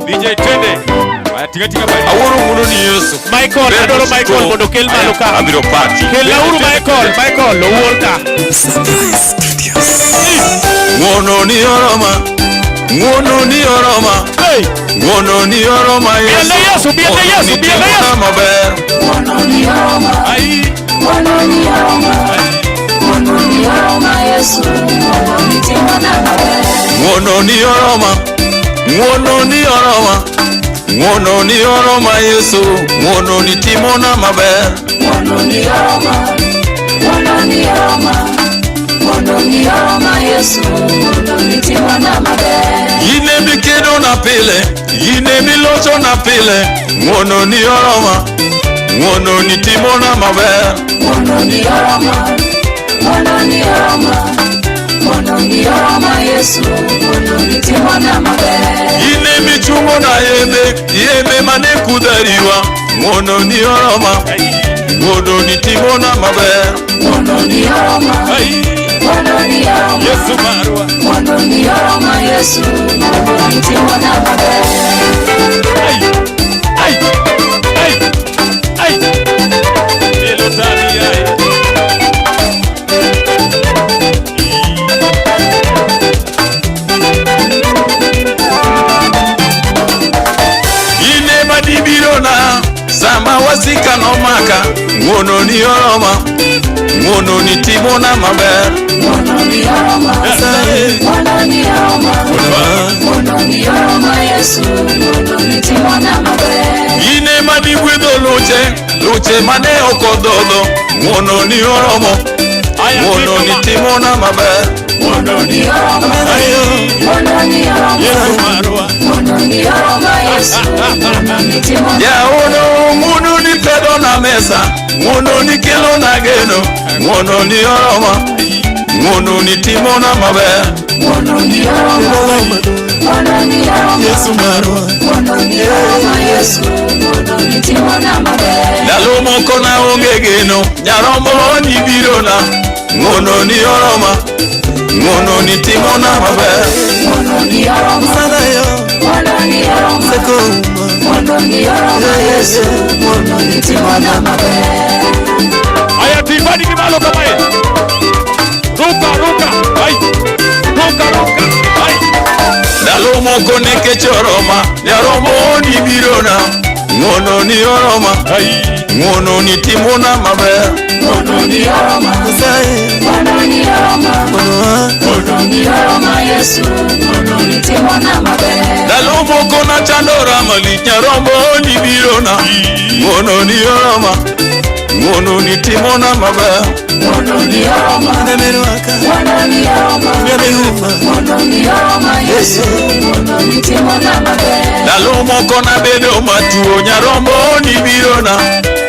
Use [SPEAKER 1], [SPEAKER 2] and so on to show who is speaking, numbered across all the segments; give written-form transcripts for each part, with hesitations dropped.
[SPEAKER 1] DJ twende. Haya, tinga tinga bali.
[SPEAKER 2] Awuoro ng'wono ni Yesu.
[SPEAKER 3] Michael,
[SPEAKER 2] Ber
[SPEAKER 3] adwaro
[SPEAKER 2] mosiko.
[SPEAKER 3] Michael mondo okel malo ka.
[SPEAKER 2] Abiro paki.
[SPEAKER 3] Kelauru Michael, Michael owuor ka.
[SPEAKER 2] Ng'wono ni oroma. Ng'wono ni oroma.
[SPEAKER 3] Hey!
[SPEAKER 2] Ng'wono ni oroma Yesu.
[SPEAKER 3] Biele Yesu, biele Yesu, biele Yesu.
[SPEAKER 2] Ng'wono maber.
[SPEAKER 1] Ai.
[SPEAKER 2] Ng'wono ni oroma. Ng'wono ni oroma. Ng'wono ni oroma Yesu. Ng'wono ni timona maber.
[SPEAKER 4] Ng'wono ni oroma, ng'wono ni oroma, ng'wono ni oroma Yesu, ng'wono ni timona maber.
[SPEAKER 2] In emikedo na pile. In emilocho na pile. Ng'wono ni oroma. Ng'wono ni timona maber.
[SPEAKER 4] Ng'wono ni oroma, ng'wono ni oroma, ng'wono ni oroma Yesu, ng'wono ni timona maber.
[SPEAKER 2] In emichungo na yembe, yembe mane kudhariwa. Ng'wono ni oroma. Ng'wono ni timona maber.
[SPEAKER 4] Ng'wono ni oroma,
[SPEAKER 1] Ai.
[SPEAKER 4] ng'wono ni oroma,
[SPEAKER 1] Yesu marwa.
[SPEAKER 4] ng'wono ni oroma Yesu, ng'wono ni timona maber.
[SPEAKER 1] Ai. Ai. Ai. Ai. Mielo tami ai.
[SPEAKER 2] In ema dibirona sama wasika nomaka. Ng'wono ni oroma. Ng'wono ni timona maber.
[SPEAKER 4] Ng'wono ni oroma, ng'wono ni oroma, ng'wono ni oroma Yesu, ng'wono ni timona maber.
[SPEAKER 2] In ema digwedho luche, luche mane ok odhodho. Ng'wono ni oromo.
[SPEAKER 1] Aya,
[SPEAKER 2] Ng'wono ni timona maber.
[SPEAKER 4] Ng'wono ni oroma, ng'wono ni oroma,
[SPEAKER 1] Yesu marwa.
[SPEAKER 4] ng'wono ni oroma Yesu, ng'wono ni timona.
[SPEAKER 2] Jaono ng'wono ni pedho na mesa. Ng'wono ni kelo na geno. Ng'wono ni oroma. Ng'wono ni timona maber.
[SPEAKER 4] Ng'wono ni oroma, ng'wono ni oroma,
[SPEAKER 5] Yesu marwa.
[SPEAKER 4] ng'wono ni oroma Yesu, ng'wono ni timona maber.
[SPEAKER 2] Ndalo moko naonge geno, nyarombo ni birona. Ng'wono ni oroma. Ng'wono ni timona maber.
[SPEAKER 4] Ng'wono ni oroma,
[SPEAKER 5] Sana yo.
[SPEAKER 4] ng'wono ni oroma,
[SPEAKER 5] Seko
[SPEAKER 4] ng'wono ni oroma Yesu, ng'wono ni timona maber.
[SPEAKER 1] Aya, tifani kibalo kama ye. Ruka, ruka. Ai. Ruka, ruka. Ai.
[SPEAKER 2] Ndalo moko ne kech oroma, nyarombo ni birona. Ng'wono ni oroma.
[SPEAKER 1] Ai.
[SPEAKER 2] Ng'wono ni timona maber.
[SPEAKER 4] Ng'wono ni oroma,
[SPEAKER 5] Nyasaye.
[SPEAKER 4] ng'wono ni oroma,
[SPEAKER 5] Ng'wono.
[SPEAKER 4] ng'wono ni oroma Yesu, ng'wono ni timona maber.
[SPEAKER 2] Ndalo moko nachandora malich, nyarombo ni birona. Ng'wono ni oroma. Ng'wono ni timona maber.
[SPEAKER 4] Ng'wono ni oroma,
[SPEAKER 5] Nemerwaka.
[SPEAKER 4] ng'wono ni oroma,
[SPEAKER 5] Nyameuma.
[SPEAKER 4] ng'wono ni oroma Yesu, ng'wono ni timona maber.
[SPEAKER 2] Ndalo moko nabedo matuo, nyarombo ni birona.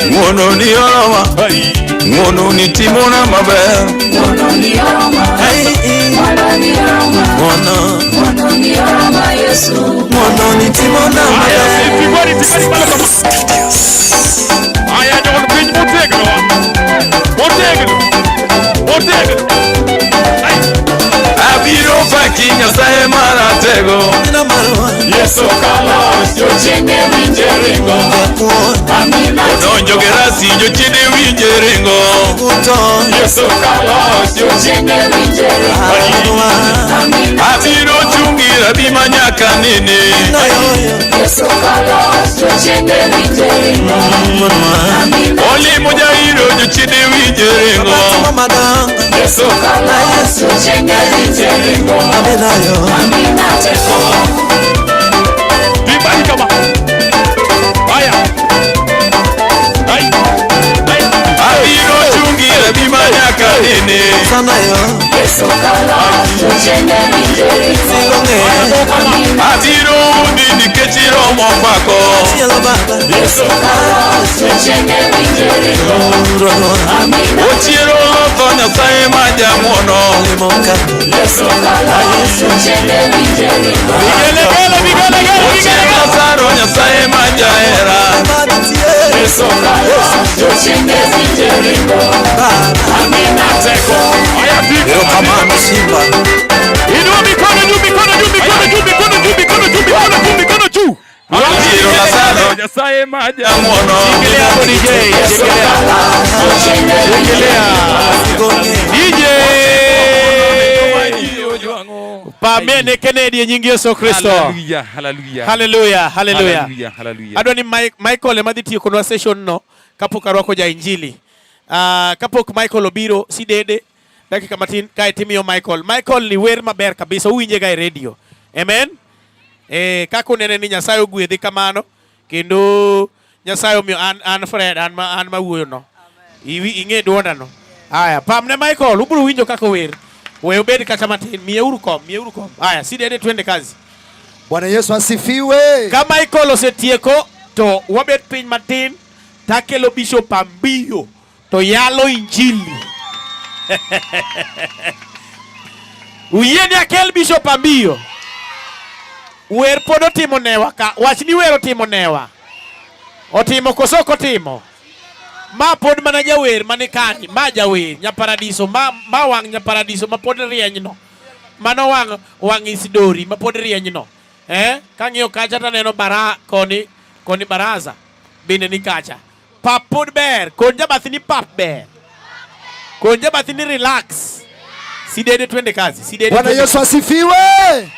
[SPEAKER 2] Ng'wono ni oroma.
[SPEAKER 1] Ai.
[SPEAKER 2] Ng'wono ni timona maber.
[SPEAKER 4] Ng'wono ni oroma, ng'wono ni oroma,
[SPEAKER 5] Ng'wono.
[SPEAKER 4] ng'wono ni oroma Yesu.
[SPEAKER 5] Ng'wono ni timona
[SPEAKER 1] Aya,
[SPEAKER 5] maber.
[SPEAKER 1] tifani, tifani malo kama. Aya, jogo piny motegno. Motegno. Motegno. Ai.
[SPEAKER 2] Abiro paki Nyasaye maratego.
[SPEAKER 5] Nina marwa.
[SPEAKER 1] Yesu kalos, jochiende winje ringo.
[SPEAKER 5] Jakuon.
[SPEAKER 4] Amina.
[SPEAKER 2] Odonjo gi rasi, jochiende winje ringo.
[SPEAKER 5] Guto.
[SPEAKER 1] Yesu kalos,
[SPEAKER 4] Jochiende winje ringo.
[SPEAKER 5] Marwa.
[SPEAKER 4] Amina.
[SPEAKER 2] Abiro chungi rabi manyaka nene.
[SPEAKER 5] Nayoyo.
[SPEAKER 4] Yesu kalos, jochiende winje ringo.
[SPEAKER 5] Ng'wono.
[SPEAKER 4] Amina.
[SPEAKER 2] Olimo Jairo, jochiende winje ringo.
[SPEAKER 5] Timo madongo.
[SPEAKER 4] Yesu kalos, jochiende winje ringo.
[SPEAKER 5] Abenayo.
[SPEAKER 4] Amina teko.
[SPEAKER 1] Tifani kama. Aya. Ai. Ai.
[SPEAKER 2] Abiro chungi rabi manyaka nene.
[SPEAKER 5] Sana yo.
[SPEAKER 4] Yesu kalos, jochiende winje ringo.
[SPEAKER 5] Silong'e.
[SPEAKER 4] Amina.
[SPEAKER 2] Abiro udi nikech iromo pako.
[SPEAKER 5] Chielo baba.
[SPEAKER 4] Yesu kalos, jochiende winje ringo.
[SPEAKER 5] Ng'wono.
[SPEAKER 4] Amina.
[SPEAKER 2] Ochiero tho Nyasaye ma jang'wono.
[SPEAKER 5] Limoka.
[SPEAKER 4] Yesu kalos, jochiende winje ringo.
[SPEAKER 1] Vigelegele, vigelegele,
[SPEAKER 2] Ochiero
[SPEAKER 1] vigelegele.
[SPEAKER 2] Lazaro Nyasaye ma jahera.
[SPEAKER 5] Manitie.
[SPEAKER 4] Yesu kalos, jochiende winje ringo.
[SPEAKER 5] Baba.
[SPEAKER 4] Amina
[SPEAKER 1] Teko. Aya, tifani.
[SPEAKER 5] Erokamano Simba.
[SPEAKER 3] Inua mikono juu, mikono juu, mikono juu, mikono juu, mikono juu, mikono juu, mikono juu.
[SPEAKER 1] Nyasaye ma
[SPEAKER 2] Ng'wono.
[SPEAKER 3] Shikilia hapo DJ, shikilia. Shikilia. DJ. Pamie ne Kennedy e nying Yesu Kristo.
[SPEAKER 1] Hallelujah, hallelujah.
[SPEAKER 3] Hallelujah, hallelujah.
[SPEAKER 1] Hallelujah, hallelujah.
[SPEAKER 3] Adwa ni Michael ema dhi tiekonwa session no kapok arwako ja injili. Kapok Michael obiro sidede dakika matin kae timiyo Michael. Michael ni wer maber kabisa, uwinje ga e radio. Amen. Kaka unene ni Nyasaye ogwedhi kamano kendo Nyasaye omiyo an Fred an ma wuoyo no. Ing'e duonda no. Aya, pam ne Michael, ubiro winjo kaka ower. We obed kata matin, miyeuru kom, miyeuru kom. Aya, sidede twende kazi.
[SPEAKER 6] Bwana Yesu asifiwe.
[SPEAKER 3] Ka Michael osetieko to wabet piny matin takelo Bishop Ambiyo to yalo injili. Uyie ni akel Bishop Ambiyo. Wer pod otimo newa ka, wach ni wer otimo newa. Otimo koso ok otimo? Ma pod mana jawer mani kani, ma jawer nyaparadiso, ma wang' nyaparadiso ma pod rieny no. Mano wang' Isidori ma pod rieny no. Kang'iyo kacha taneno bara koni baraza bende ni kacha. Pap pod ber, kon jabathi ni pap ber. Kon jabathi ni relax. Sidede twende kazi. Sidede
[SPEAKER 6] Bwana
[SPEAKER 3] twende.
[SPEAKER 6] Yesu asifiwe.